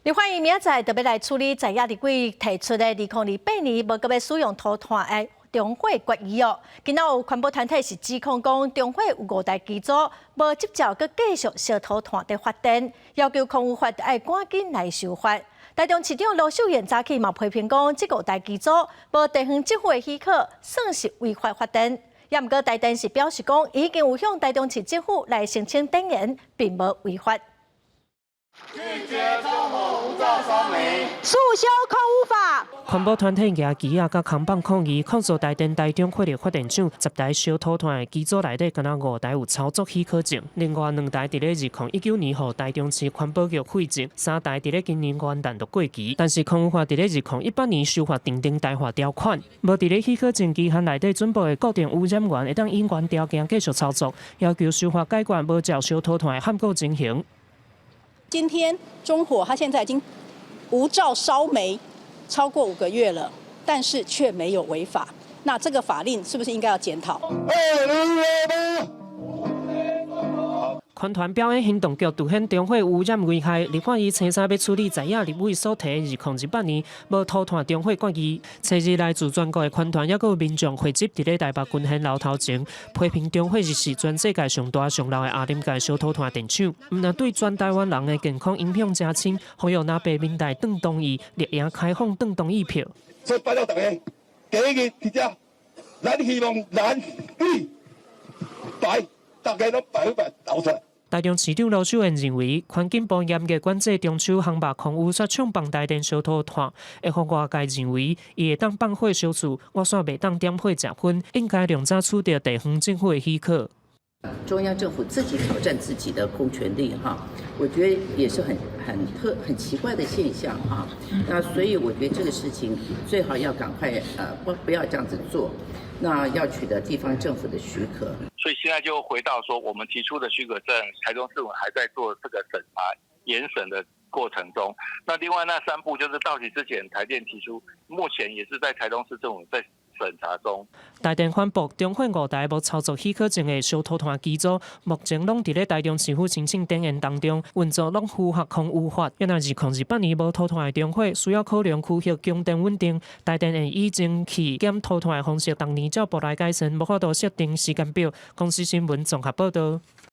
立法院明仔載特別來處理在野立委提出的2028年無閣欲使用塗炭的重火決議哦。今仔有環保團體是指控講，中火有五台機組無執照，閣繼續燒塗炭佇發電，要求空污法愛趕緊來修法。台中市長盧秀燕早起嘛批評講，這五台機組無地方政府的許可，算是違法發電。也毋過台電是表示講，已經有向台中市政府來申請展延，並無違法。拒絕中火無照燒煤，速修空污法。環保團體舉旗仔佮扛棒抗議，控訴台電台中火力發電廠10台燒塗炭的機組內底，敢若五台有操作許可證，另外兩台佇咧2019年予台中市環保局廢證，三台佇咧今年元旦就過期。但是空污法佇咧2018年修法訂定台化條款，無佇咧許可證期限內底准報的固定污染源，會當依原條件繼續操作，要求修法解決無照燒塗炭的罕見情形。今天中火，它現在已經無照燒煤超過5個月了，但是卻沒有違法。那這個法令是不是應該要檢討？2028。環團表演行動劇凸顯中火污染危害。立法院清早欲處理在野立委所提2028年無塗炭重火決議。初二來自全國的環團，抑閣有民眾匯集佇咧台北軍銜樓頭前，批評中火是全世界上大上老的亞臨界燒塗炭電廠，毋但對全台灣人的健康影響誠深，呼籲若白民代轉同意，力贏開放轉同意票。所以拜託大家，第一个佇遮，咱希望藍綠白，大家攏100%投出來。台中市長盧秀燕認為，環境部嚴格管制中手項目空污煞暢放台電燒塗炭，會予外界認為伊會當放火燒厝，我煞袂當點火食薰，應該量早取得地方政府的許可。中央政府自己挑戰自己的公權力，哈，我覺得也是很特很奇怪的現象，哈。那所以我覺得這個事情最好要趕快，不要這樣子做，那要取得地方政府的許可。所以現在就回到說，我們提出的許可證，台中市政府還在做這個審查研審的過程中。那另外那三部就是到期之前，台電提出，目前也是在台中市政府在審查中。台電反駁，中火五台無操作許可證的燒塗炭機組，目前攏佇咧台中市府申請展延當中，運作攏符合空污法。若2028年無塗炭的重火，需要考量區域供電穩定。台電會以蒸汽減塗炭的方式，逐年照步來改善，無法度設定時間表。公視新聞綜合報導。